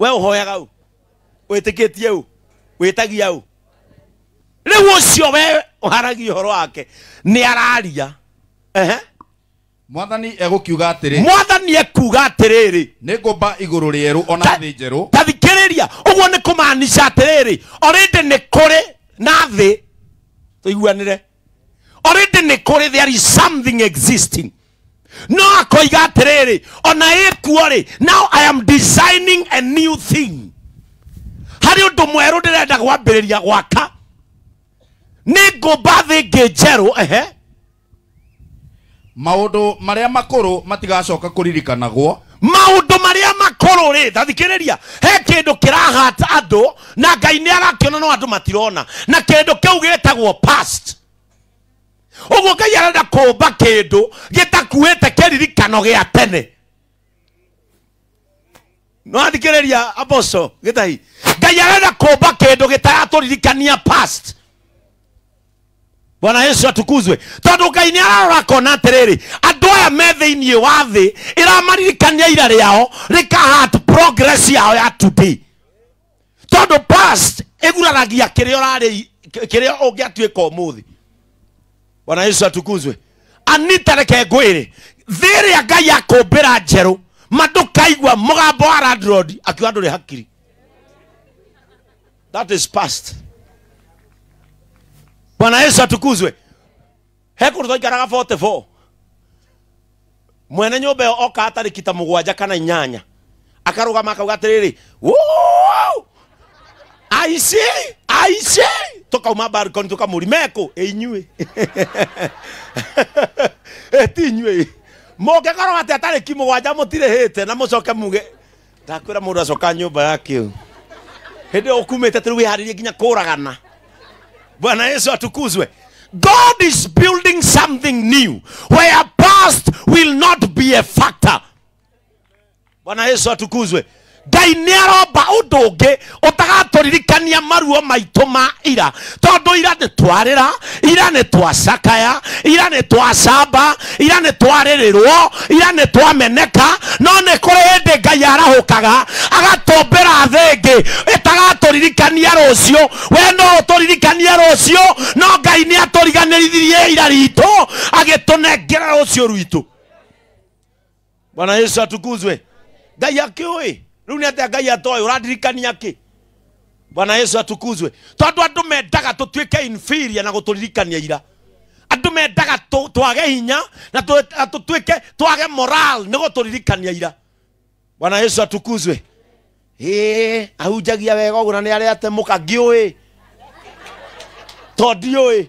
We ũhoyaga ũ? Wĩtĩkĩtie ũ? Wĩtagia ũ? Rĩu ũcio we ũharagia ũhoro wake nĩ araria. Ehe. Mwathani egũkiuga atĩrĩ. Mwathani ekuga atĩrĩrĩ. Nĩngũmba igũrũ rĩerũ ona thĩ njerũ. Ta thikĩrĩria, ũguo nĩ kũmaanisha atĩrĩrĩ, already nĩ kũrĩ na thĩ, tũiguanĩre. Already nĩ kũrĩ, there is something existing. No akoiga atĩrĩrĩ, ona ĩkuo rĩ, now I am designing a new thing. Harĩ ũndũ mwerũ ndĩrenda kwambĩrĩria gwaka. Nĩngũmba thĩ ĩngĩ njerũ. Ehe. Maũndũ marĩa makũrũ matigacoka kũririkanagwo. Maũndũ marĩa makũrũ rĩ, tathikĩrĩria, he kĩndũ kĩrahata andũ na Ngai nĩ arakĩona no andũ matirona, na kĩndũ kĩu gĩtagwo past. Ũguo Ngai arenda kũmba kĩndũ gĩtakuĩte kĩririkano gĩa tene. No athikĩrĩria Apostle Gĩtahi, Ngai arenda kũmba kĩndũ gĩtaratũririkania past. Bwana Yesu atukuzwe. Tondũ Ngai nĩ ararora akona atĩrĩrĩ, andũ aya me thĩinĩ wa thĩ ĩramaririkania ira rĩao rĩkahat progress yao ya today. Tondũ past ĩguraragia kĩrĩa ũrarĩ, kĩrĩa ũngĩatuĩka ũmũthĩ. Bwana Yesu atukuzwe. Anita, reke ngwĩre, thĩ ĩrĩa Ngai akũmbĩra njerũ, ma ndũkaigua mũgambo wa landlord akiuga ndũrĩ hakiri. That is past. Bwana Yesu atukuzwe. He kũndũ twaikaraga 44. Mwene nyũmba ĩyo oka tarĩki ta 7 kana 8. Akarũgama akauga atĩrĩrĩ, Woo! Aici, aici. Tukauma balcony tukamũri mekũ ĩ inyuĩ. Ĩ ti inyuĩ. Mũngĩkorwo atĩa tarĩki 7 mũtirĩhĩte na mũcoke muge ndakwĩra mũndũ acoka nyũmba yake ũ. Hĩndĩ ĩyo ũkumĩte tĩ rĩu wĩharĩrie nginya kũragana. Bwana Yesu atukuzwe. God is building something new where past will not be a factor. Bwana Yesu atukuzwe. Ngai nĩ aromba ũndũ ũngĩ ũtagatũririkania maruo maitũ ma ira, tondũ ira nĩ twarĩra, ira nĩ twacakaya, ira nĩ twacamba, ira nĩ twarĩrĩrwo, ira nĩ twameneka, no nĩ kũrĩ hĩndĩ Ngai arahũkaga agatũmbĩra thĩ ĩngĩ ĩtagatũririkania rũciũ. We no ũtũririkanie rũciũ, no Ngai nĩ atũriganĩrithirie ira ritũ agĩtũnengera rũciũ rwitũ. Bwana Yesu atukuzwe. Ngai akĩũĩ rĩu nĩ atĩa Ngai atoĩ ũrandirikania kĩ? Bwana Yesu atukuzwe. Tondũ andũ mendaga tũtuĩke inferior na gũtũririkania ira. Andũ mendaga twage hinya na tũtuĩke twage moral nĩ gũtũririkania ira. Bwana Yesu atukuzwe. Ĩĩ, ahunjagia wega ũguo na nĩ arĩa atemũka ngĩũĩ. To ndiũĩ.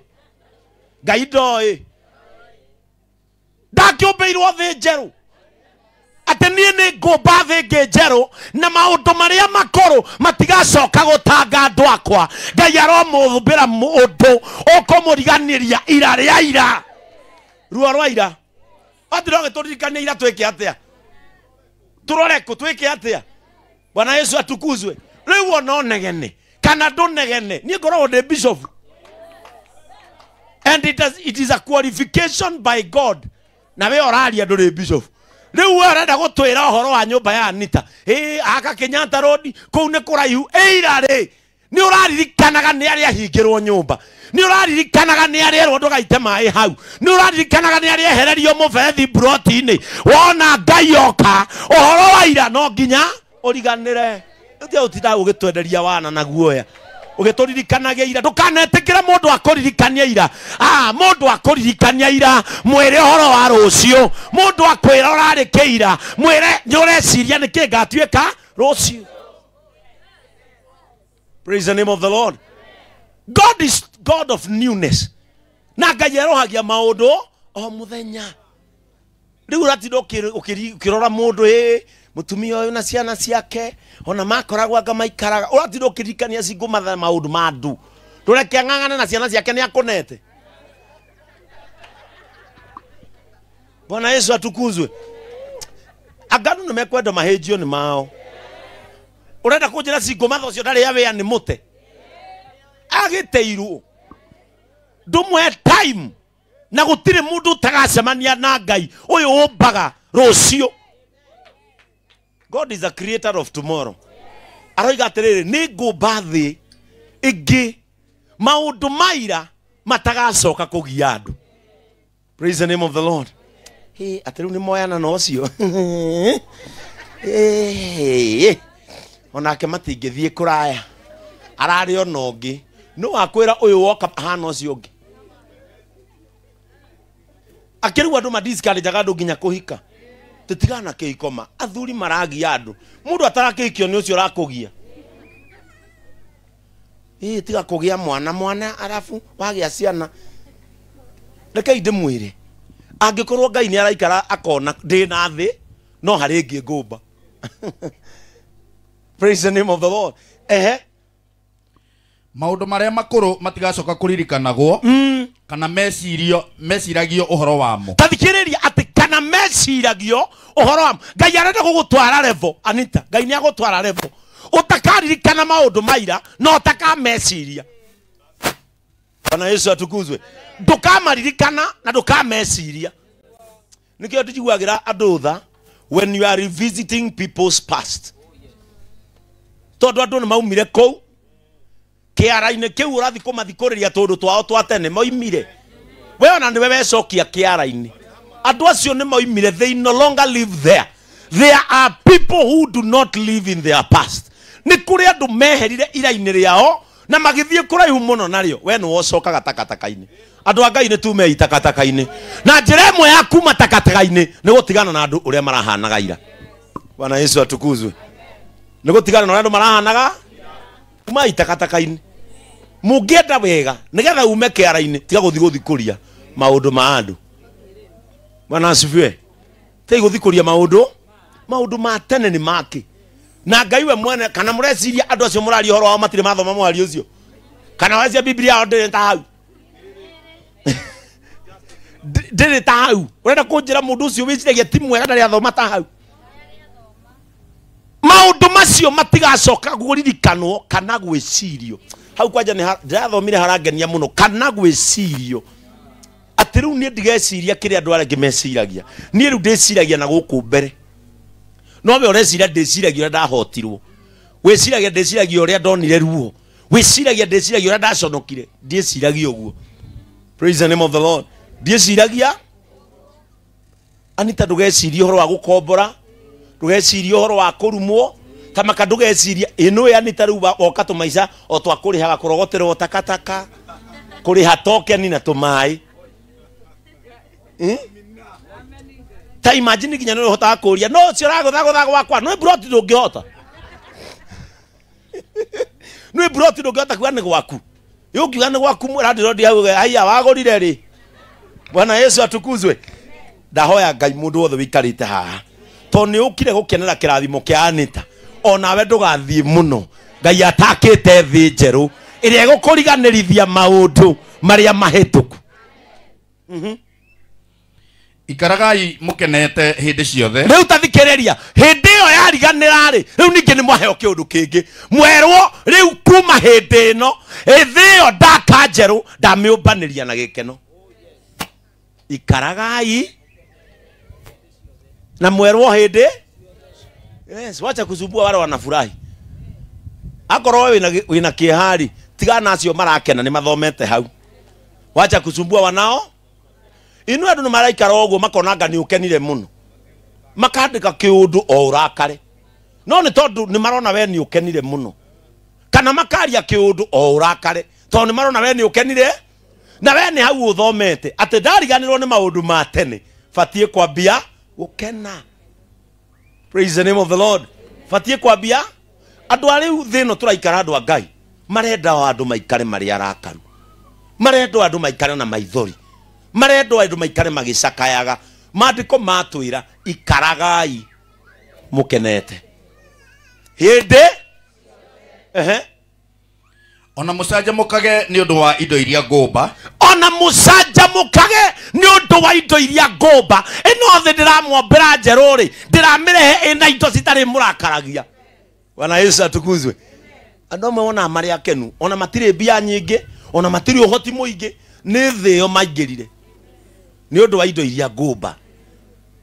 Ngai ndoĩ. Ndakĩũmbĩirwo thĩ njerũ. Atĩ niĩ nĩ ngũmba thĩ ĩngĩ njerũ na maũndũ marĩa makũrũ matigacoka gũtanga andũ akwa. Ngai aromũthũmbĩra ũndũ ũkũmũriganĩria ira rĩa ira. Ruo rwa ira. Atĩ no gĩtũririkanie ira twĩke atĩa? Tũrore kũ twĩke atĩa? Bwana Yesu atukuzwe. Rĩu ona ũnegene kana ndũnegene, niĩ ngoragwo ndĩ bishop. And it is a qualification by God. Na we ũraria ndũrĩ bishop. Rĩu we ũrenda gũtwĩra ũhoro wa nyũmba ya Anita. Ĩ, aka Kenyatta Road, kũu nĩ kũraihu. Ĩ, ira rĩ, nĩ ũraririkanaga nĩ arĩa ahingĩrwo nyũmba. Nĩ ũraririkanaga nĩ arĩa erwo ndũgaite maĩ hau. Nĩ ũraririkanaga nĩ arĩa ehererio mũberethi mburoti-inĩ. Wona Ngai oka, ũhoro wa ira no nginya ũriganĩre. Ũtige ũtindaga ũgĩtwenderia wana na guoya. Ũgĩtũririkanagia ira. Ndũkanetĩkĩre mũndũ akũririkania ira. Mũndũ akũririkania ira, mwĩre ũhoro wa rũciũ. Mũndũ akwĩra ũrarĩ kĩ ira, mwĩre nĩ ũreciria nĩ kĩ ngatuĩka rũciũ. Praise the name of the Lord. God is God of newness. Na Ngai erohagia maũndũ o mũthenya. Rĩu ũratinda ũkĩrora mũndũ, ĩ, mũtumia ũyũ na ciana ciake, ona makoragwo anga maikaraga. Ũratinda ũkĩririkania cingũ matha maũndũ ma andũ. Ndũreke ang'ang'ane na ciana ciake nĩ akũnete. Bwana Yesu atukuzwe. Anga andũ nĩ mekwenda mahĩnjio nĩ mao. Ũrenda kũnjĩra cingũ matha ũcio ndarĩ aware nĩ mũte. Agĩteirwo. Ndũmũhe time. Na gũtirĩ mũndũ ũtagacemania na Ngai ũyũ ũmbaga rũciũ. God is a creator of tomorrow. Aroiga atĩrĩrĩ, nĩ ngũmba thĩ ĩngĩ maũndũ maira matagacoka kũgia andũ. Praise the name of the Lord. Hey, atĩ rĩu nĩ moyana na ũcio. Onake matingĩthiĩ kũraya, ararĩ ona ũngĩ. No wakwĩra ũyũ woka ahana ũcio ũngĩ. Akĩrĩu andũ madiscourageaga andũ nginya kũhika. Tũtigana kĩhiko ma athuri maragia andũ. Mũndũ atarakĩhikio nĩ ũcio ũrakũgia. Tiga kũgĩa mwana mwana arabu wagĩa ciana. Rekei ndĩmwĩre, angĩkorwo Ngai nĩ araikara akona ndĩ na thĩ, no harĩ ĩngĩ ngũmba. Praise the name of the Lord. Ehe. Maũndũ marĩa makũrũ matigacoka kũririkanagwo, kana meciragio ũhoro wamo. Ta thikĩrĩria atĩ kana meciragio ũhoro wamo. Ngai arenda gũgũtwara level, Anita. Ngai nĩ agũtwara level. Ũtakaririkana maũndũ maira no ũtakameciria. Bwana Yesu atukuzwe. Ndũkamaririkana na ndũkameciria. Nĩkĩo ndĩjiguagĩra andũ tha when you are revisiting people's past. Tondũ andũ nĩ maumire kũu kĩara-inĩ kĩu ũrathiĩ kũmathikũrĩria tũndũ twao twa tene moimire. We ona nĩwe wecokia kĩara-inĩ. Andũ acio nĩ moimire, they no longer live there. There are people who do not live in their past. Nĩ kũrĩ andũ meherire ira-inĩ rĩao na magĩthiĩ kũraihu mũno narĩo. We nĩwe ũcokaga takataka-inĩ. Andũ a Ngai nĩ tumei takataka-inĩ. Na njĩra ĩmwe ya kuma takataka-inĩ nĩ gũtigana na andũ ũrĩa marahanaga ira. Bwana Yesu atukuzwe. Nĩ gũtigana na ũrĩa andũ marahanaga umai takataka-inĩ. Mũngĩenda wega nĩgetha ume kĩara-inĩ, tiga gũthiĩ gũthikũria maũndũ ma andũ. Bwana asifiwe. Tiga gũthikũria maũndũ ma tene nĩ make. Na Ngai we mwene, kana mũreciria andũ acio mũraria ũhoro wao matirĩ mathoma mũhari ũcio? Kana wacia Biblia yao ndĩrĩ ta hau? Ndĩrĩ ta hau. Ũrenda kũnjĩra mũndũ ũcio wĩciragia ti mwega ndarĩ athoma ta hau? Maũndũ macio matigacoka kũririkanwo kana gwĩcirio. Hau kwanja nĩ ndĩrathomire harangenia mũno, kana gwĩcirio. Atĩ rĩu niĩ ndigeciria kĩrĩa andũ arĩa angĩ meciragia. Niĩ rĩu ndĩciragia na gũkũ mbere. No we ũreciria ndĩciragia ũrĩa ndahotirwo. Wĩciragia ndĩciragia ũrĩa ndonire ruo. Wĩciragia ndĩciragia ũrĩa ndaconokire. Ndiĩciragia ũguo. Praise the name of the Lord. Ndiĩciragia. Anita, ndũgecirie ũhoro wa gũkombora, ndũgecirie ũhoro wa kũrumwo, tamaka ndũgecirie ĩno Anita rĩu woka tũmaica o twa kũrĩhaga kũrogoterwo takataka, kũrĩha tokeni na tũmaĩ. Ta imagine nginya nĩ ũhotaga kũria no ũcio ũragũthagũtha gwakwa, no broti ndũngĩhota. No broti ndũngĩhota kuga nĩ gwaku. Ũngiuga nĩ gwaku landlord auge haiya wagũrire rĩ. Bwana Yesu atukuzwe. Ndahoya Ngai mũndũ wothe wĩikarĩte haha, tondũ nĩ ũkire gũkenera kĩrathimo kĩa Anita, onawe ndũgathiĩ mũno. Ngai atakĩte thĩ njerũ ĩrĩa ĩgũkũriganĩrithia maũndũ marĩa mahĩtũku. Ikaragai mũkenete hĩndĩ ciothe. Rĩu ta thikĩrĩria, hĩndĩ ĩyo yariganĩra rĩ, rĩu ningĩ nĩ mwaheo kĩũndũ kĩngĩ. Mwerwo rĩu kuma hĩndĩ ĩno, thĩ ĩyo ndaka njerũ ndamĩũmbanĩria na gĩkeno. Ikaragai na mwerwo hĩndĩ. Yes, wacha kusumbua wale wanafurahi. Akorwo wĩna kĩeha-rĩ, tigana acio marakena nĩ mathomete hau. Wacha kusumbua wanao. Inu andũ nĩ maraikara ũguo makona anga nĩ ũkenire mũno, makandĩka kĩũndũ o ũrakare, no nĩ tondũ nĩ marona we nĩ ũkenire mũno, kana makaria kĩũndũ o ũrakare tondũ nĩ marona we nĩ ũkenire, na we nĩ hau ũthomete atĩ ndariganĩrwo nĩ maũndũ ma tene, batiĩ kwambia gũkena. Praise the name of the Lord. Batiĩ kwambia. Andũ a rĩu thĩ ĩno tũraikara, andũ a Ngai marenda o andũ maikare marĩ arakaru, marenda o andũ maikare na maithori, marendwo andũ maikare magĩcakayaga. Maandĩko matwĩra ikaragai mũkenete hĩndĩ. Ehe. Ona mũcanjamũkage nĩ ũndũ wa indo iria ngũmba. Ona mũcanjamũkage nĩ ũndũ wa indo iria ngũmba. Ĩno thĩ ndĩramwambĩra njerũ rĩ, ndĩramĩrehe ĩna indo citarĩ mũrakaragia. Bwana Yesu atukuzwe. Andũ amwe wonaga marĩ akenu, ona matirĩ mbia nyingĩ, ona matirĩ ũhoti mũingĩ, nĩ thĩ ĩyo maingĩrire nĩ ũndũ wa indo iria ngũmba.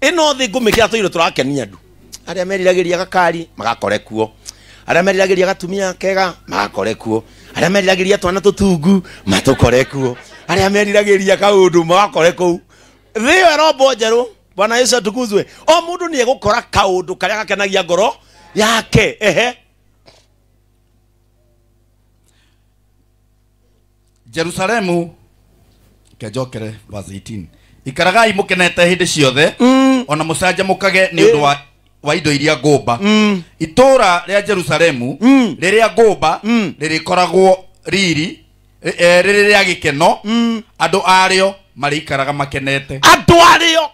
Ĩno thĩ ngũmĩkĩra tũindo tũrakenia andũ. Arĩa meriragĩria gakari magakore kuo, Arĩa meriragĩria gatumia kega magakore kuo. Arĩa meriragĩria twana tũtungu matũkore kuo. Arĩa meriragĩria kaũndũ magakore kũu. Thĩ ĩyo ĩrombwo njerũ. Bwana Yesu atukuzwe. O mũndũ nĩ egũkora kaũndũ karĩa gakenagia ngoro yake. Ehe. Jerusalemu kejokere verse 18. Ikaragai mukenete hĩndĩ ciothe ona mũcanjamũkage nĩ ũndũ wa indo iria ngũmba. Itũũra rĩa Jerusalemu rĩrĩa ngũmba rĩrĩkoragwo riri rĩrĩ rĩa gĩkeno, andũ arĩo marĩikaraga makenete. Andũ arĩo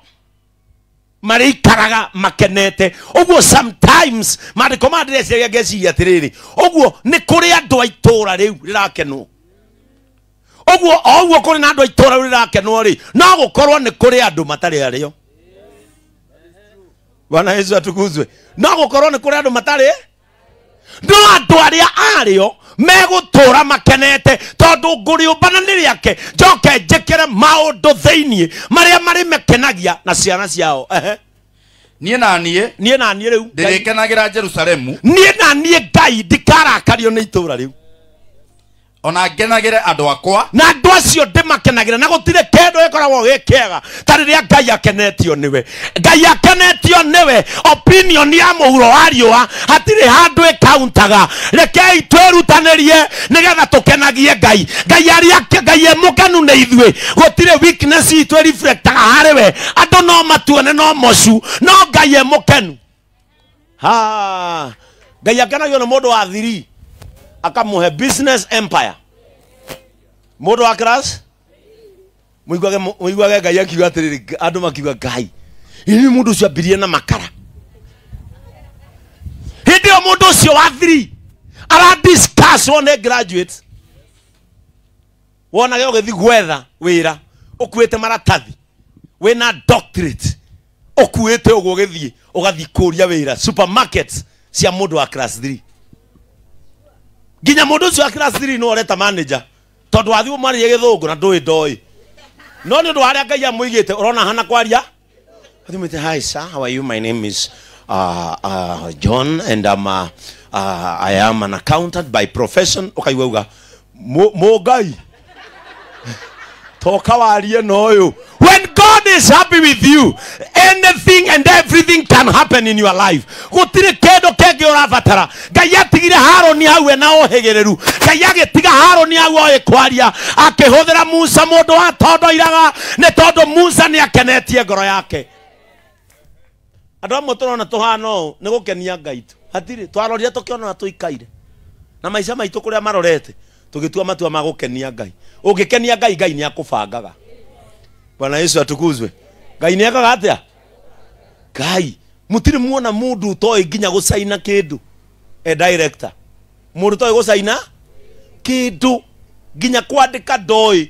marĩikaraga makenete. Ũguo sometimes maandĩko ma ndĩreciria ngeciria atĩrĩrĩ, ũguo nĩ kũrĩ andũ a itũũra rĩu rĩrakenwo. Ũguo o ũguo kũrĩ na andũ a itũũra rĩu rĩrakenwo rĩ, no gũkorwo nĩ kũrĩ andũ matarĩ arĩo. Bwana Yesu atukuzwe. No gũkorwo nĩ kũrĩ andũ matarĩ, no andũ arĩa arĩo megũtũũra makenete, tondũ ngũrĩũmbana nĩ rĩake njoke njĩkĩre maũndũ thĩinĩ marĩa marĩmakenagia na ciana ciao. Ehe. Niĩ na niĩ, niĩ na niĩ rĩu ndĩrĩkenagĩra Jerusalemu. Niĩ na niĩ Ngai ndikarakario nĩ itũũra rĩu, ona ngenagĩre andũ akwa, na andũ acio ndĩmakenagĩra. Na gũtirĩ kĩndũ gĩkoragwo gĩ kĩega ta rĩrĩa Ngai akenetio nĩwe. Ngai akenetio nĩwe, opinion ya mũhuro wa riũa hatirĩ handũ ĩkauntaga. Rekei twĩrutanĩrie nĩgetha tũkenagie Ngai. Ngai arĩa Ngai e mũkenu nĩ ithuĩ, gũtirĩ weakness itũ ĩreflectaga harĩ we. Andũ no matuone no mocu, no Ngai e mũkenu. Ha, Ngai akenagio nĩ mũndũ wa thiri akamuhe business empire. Mũndũ wa class mũiguage Ngai akiuga atĩrĩrĩ, andũ makiuga Ngai ini mũndũ ũcio ambirie na makara. Hĩndĩ ĩyo mũndũ ũcio wa thiri ara discuss one graduate, wonage ũgĩthiĩ gwetha wĩra ũkuĩte maratathi, wĩna doctorate, ũkuĩte ũguo ũgĩthiĩ ũgathiĩ kũria wĩra supermarket cia mũndũ wa class 3. Nginya mũndũ ũcio wa class 3 no oreta manager, tondũ wathiĩ ũmwarĩrie gĩthũngũ na ndũĩ ndoĩ, no nĩ ũndũ wa harĩa Ngai amũigĩte ũrona hana kwaria. Athimĩte, hi sir, how are you? My name is John and I am an accountant by profession. Ũkaigua uga mũngai toka warie na ũyũ. When God is happy with you, anything and everything can happen in your life. Gũtirĩ kĩndũ kĩngĩ ũrabatara. Ngai atigire Harũni hau ena ũhĩgĩrĩru. Ngai agĩtiga Harũni hau oĩ kwaria, akĩhũthĩra Musa mũndũ wa tondoiraga, nĩ tondũ Musa nĩ akenetie ngoro yake. Andũ amwe tũrona tũhana ũũ nĩ gũkenia Ngai tu. Hatirĩ twarorire tũkĩona tũikaire na maica maitũ kũrĩa marorete, tũgĩtua matua ma gũkenia Ngai. Ũngĩkenia Ngai, Ngai nĩ akũbangaga. Bwana Yesu atukuzwe. Ngai nĩ ekaga atĩa? Ngai mũtirĩ muona mũndũ ũtoĩ nginya gũcaina kĩndũ e director. Mũndũ ũtoĩ gũcaina kĩndũ nginya kwandĩka ndoĩ,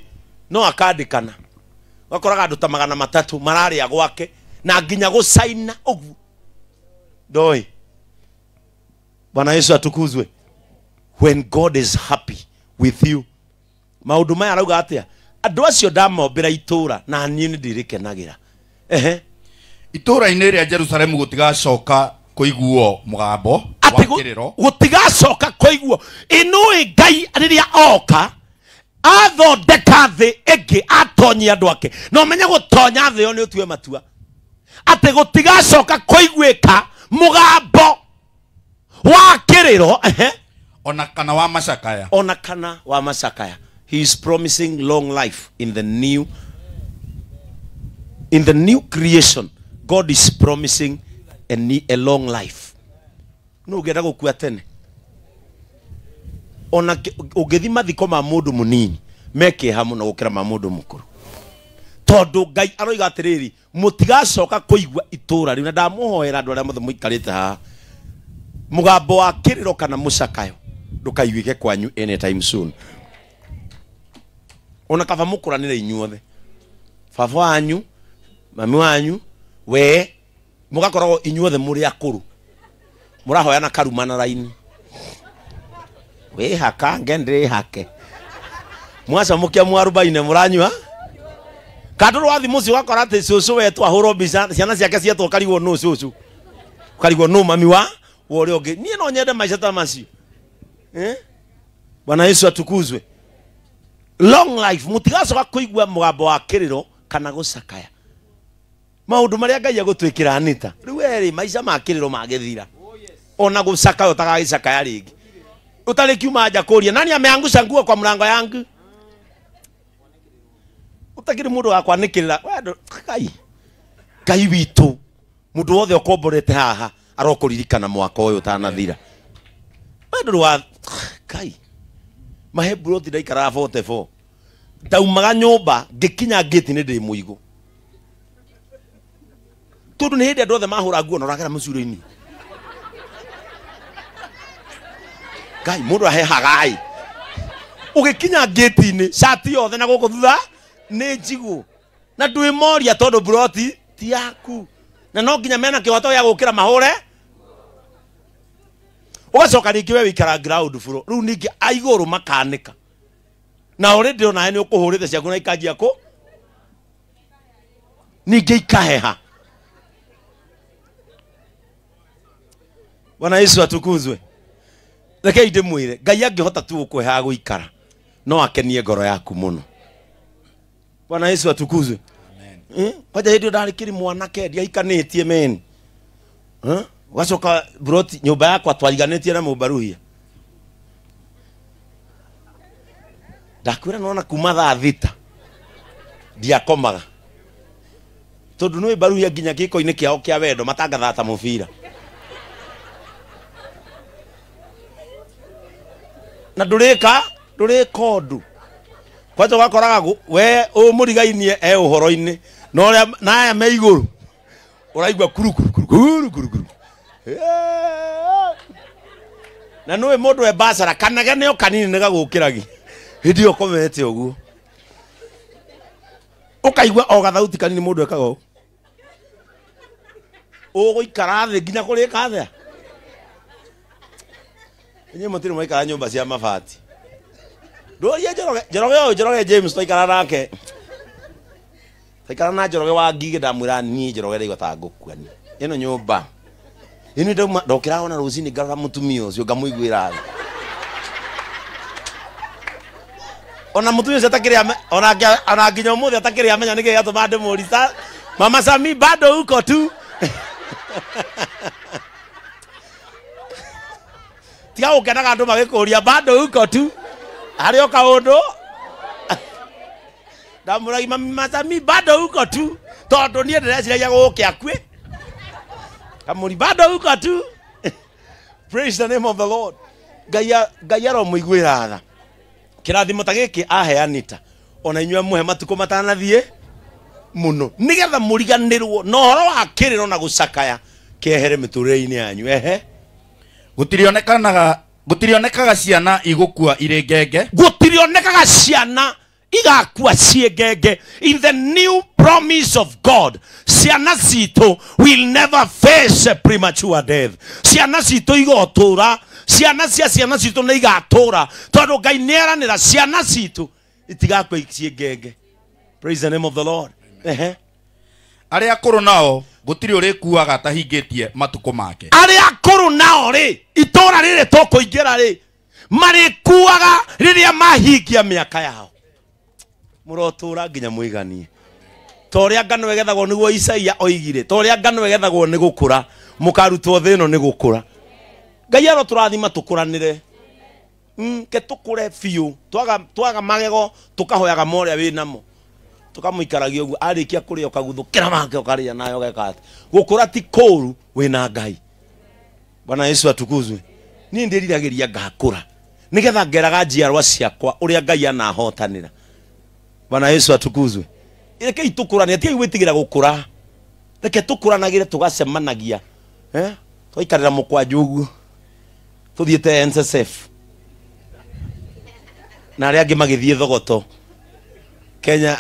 no akandĩkana. Ũgakoraga andũ ta 300 mararĩa gwake na nginya gũcaina ũguo ndoĩ. Bwana Yesu atukuzwe. When God is happy with you, maũndũ maya arauga atĩa? Andũ acio ndamombĩra itũũra na niĩ nĩ ndĩrĩkenagĩra. Ehe. Itũũra-inĩ rĩa Jerusalemu gũtigacoka kũiguo mũgambo wa kĩrĩro. Gũtigacoka kũiguo. Ĩnũĩ Ngai rĩrĩa oka athondeka thĩ ĩngĩ, atonyia andũ ake. Na ũmenye gũtonya thĩ ĩyo nĩ ũtue matua atĩ gũtigacoka kũiguĩka mũgambo wa kĩrĩro, ehe, ona kana wa macakaya. Ona kana wa macakaya. He is promising long life in the new creation. God is promising a long life. No ũngĩenda gũkua tene, ona ũngĩthiĩ mathiko ma mũndũ mũnini me kĩeha mũno gũkĩra ma mũndũ mũkũrũ, tondũ Ngai aroiga atĩrĩrĩ, mũtigacoka kũigua itũũra rĩu. Na ndamũhoera andũ arĩa mothe mũikarĩte haha, mũgambo wa kĩrĩro kana mũcakayo ndũkaiguĩke kwanyu anytime soon. Ona kaba mũkũranĩre inyuothe, baba wanyu, mami wanyu, we mũgakoragwo inyuothe mũrĩ akũrũ, mũrahoyana karuma na raini, wĩhaka nge ndĩhake, mwacamũkia mwarubaine mũranyua kandũ. Rwathi mũciĩ ũgakora atĩ cũcũ wetwo ahũrwo mbica, ciana ciake cietwo ũkarigwo nũ cũcũ, ũkarigwo nũ mami wa wa ũrĩa ũngĩ. Niĩ no nyende maica ta macio. Bwana Yesu atukuzwe. Long life mutigacoka kũigua mũgambo wa kĩrĩro kana gũcakaya. Maũndũ marĩa Ngai agũtwĩkĩra Anita. Rĩu erĩ maica ma kĩrĩro magĩthira. Ona gũcakaya ũtagagĩcakaya rĩngĩ. Ũtarĩ kiuma nja kũria nani ameangusha nguo kwa mlango yangu. Ũtakĩrĩ mũndũ wa kwanĩkĩrĩra. Ngai. Ngai witũ. Mũndũ wothe ũkomborete haha arokũririkana mwaka ũyũ ũtanathira. We ndũrĩ wa Ngai. Mahe buroti ndaikaraga 44. Ndaumaga nyũmba ngĩkinya ngĩti-inĩ ndĩ mũigũ. Tondũ nĩ hĩndĩ andũ othe mahũra nguo na ũragera mũcuro-inĩ. Ngai mũndũ ahehaga ĩ. Ũgĩkinya ngĩti-inĩ cati yothe na gũkũ thutha nĩ njigũ. Na ndwĩ moria tondũ buroti ti yaku. Na no nginya mena kĩhoto gĩa gũkĩra mahũre. Ũgacoka rĩngĩ we wĩikara ground floor. Rĩu ningĩ a igũrũ makanĩka. Na already onawe nĩ ũkũhũrĩte ciaku na ikanjia kũ ningĩ ikaheha. Bwana Yesu atukuzwe. Rekei ndĩmwĩre Ngai angĩhota tu gũkũhe gũikara no akenie ngoro yaku mũno. Bwana Yesu atukuzwe. Amen. Kwanja hĩndĩ ĩyo ndarĩ kĩrĩ mwanake ndiahikanĩtie men. Ũgacoka broti nyũmba yakwa twariganĩtie na mũmbaruhia. Ndakwĩra nona kuma thaa 6 ndiakomaga. Tondũ nĩ mbaruhia nginya gĩko-inĩ kĩao kĩa wendo matangathaga ta mũbira. Na ndũrĩka ũndũ. Kwanja ũgakoraga we ũmũrigainie e ũhoro-inĩ na ũrĩa na aya me igũrũ ũraigua kuru kuru kuru kuru kuru. Na nĩũĩ mũndũ e bacara kanegene o kanini nĩgagũkĩragia. Hĩndĩ ĩyo ũkomete ũguo. Ũkaigua o gathauti kanini mũndũ ekaga ũũ. Ũgũikara thĩ nginya kũrĩka atĩa? Inyuĩ mũtirĩ mwaikara nyũmba cia mabati. Ndũrie Njoroge, Njoroge ũyũ Njoroge James twaikara nake. Twaikara na Njoroge wa Ngigĩ ndamwĩra niĩ Njoroge ndaigua ta ngũkua niĩ. Ĩno nyũmba. Ĩno ndauma ndokĩra ona rũcinĩ ngarora mũtumia ũcio ngamũiguĩra tha. Ona mũtumia ũcio atakĩrĩ ona nginya ũmũthĩ atakĩrĩ amenya nĩkĩ gĩatũma ndĩmũũrie. Mama Sami bado uko tu. Tiga gũkenaga andũ magĩkũria bado uko tu. Harĩ o kaũndũ. Ndamũragia Mama Sami bado uko tu. Tondũ niĩ ndĩreciragia gũũke akue. Kamũri bado uko tu. Praise the name of the Lord. Ngai aromũiguĩra tha. Kĩrathimo ta gĩkĩ ahe Anita. Ona inyuĩ amũhe matukũ matanathiĩ mũno. Nĩgetha mũriganĩrwo na ũhoro wa kĩrĩro na gũcakaya kĩehere mĩtũrĩre-inĩ yanyu. Ehe. Gũtirionekaga ciana igũkua irĩ ngenge. Gũtirionekaga ciana igakua ciĩ ngenge. In the new promise of God, ciana citũ will never face a premature death. Ciana citũ igotũra, ciana cia ciana citũ nĩ igatũra tondũ Ngai nĩ eranĩra ciana citũ itigakua ciĩ ngenge. Praise the name of the Lord. Ehe. Arĩa akũrũ nao gũtirĩ ũrĩkuaga atahingĩtie matukũ make. Arĩa akũrũ nao rĩ, itũra rĩrĩ tũkũingĩra rĩ, marĩkuaga rĩrĩa mahingia mĩaka yao. Mũrotũra nginya mũiganie. Ta ũrĩa ngano ĩgethagwo nĩguo Isaia oigire, ta ũrĩa ngano ĩgethagwo nĩ gũkũra, mũkarutwo thĩ ĩno nĩ gũkũra. Ngai arotũrathima tũkũranĩre. Ke tũkũre biũ, twaga magego tũkahoyaga ma ũrĩa wĩnamo. Tũkamũikaragia ũguo arĩkia kũrĩa ũkaguthũkĩra make ũkarĩa nayo ũgeka atĩ. Gũkũra ti kũũru wĩna Ngai. Bwana Yesu atukuzwe. Niĩ ndĩriragĩria ngakũra nĩgetha ngeraga njiarwa ciakwa ũrĩa Ngai anahotanĩra. Bwana Yesu atukuzwe. Rekei tũkũrane, tigai gwĩtigĩra gũkũra. Reke tũkũranagĩre tũgacemanagia. Twaikarĩra mũkwanjũ ũguo. Tũthiĩte NSSF. Na arĩa angĩ magĩthiĩ Thogoto. Kenya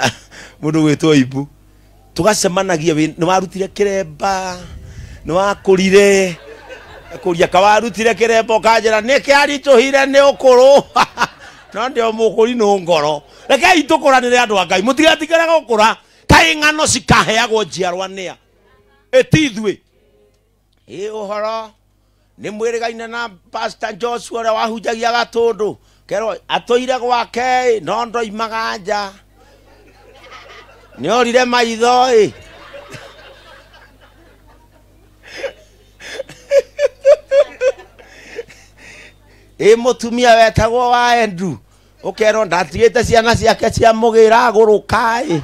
mũndũ gwĩtwo Ibu. Tũgacemanagia nĩ warutire kĩremba, nĩ wakũrire. Kũria kawarutire kĩremba ũkanjĩra nĩ kĩaritũhire nĩ ũkũrũ. No ndio mũkũri nũ ngoro. Rekei tũkũranĩre andũ a Ngai. Mũtigatigĩre gũkũra. Kaĩ ng'ano cikaheagwo njiarwa nĩa. Ĩ ti ithuĩ. Ĩ ũhoro Nĩ mwĩrĩgaine na Pastor Joshua ũrĩa wahunjagia Gatũndũ, kerwo atũire gwake ĩ, no ndoimaga nja, nĩ orire maitho ĩ. Ĩ mũtumia wetagwo wa Andrew, ũkerwo ndatigĩte ciana ciake cia mũgĩra agũrũka ĩ.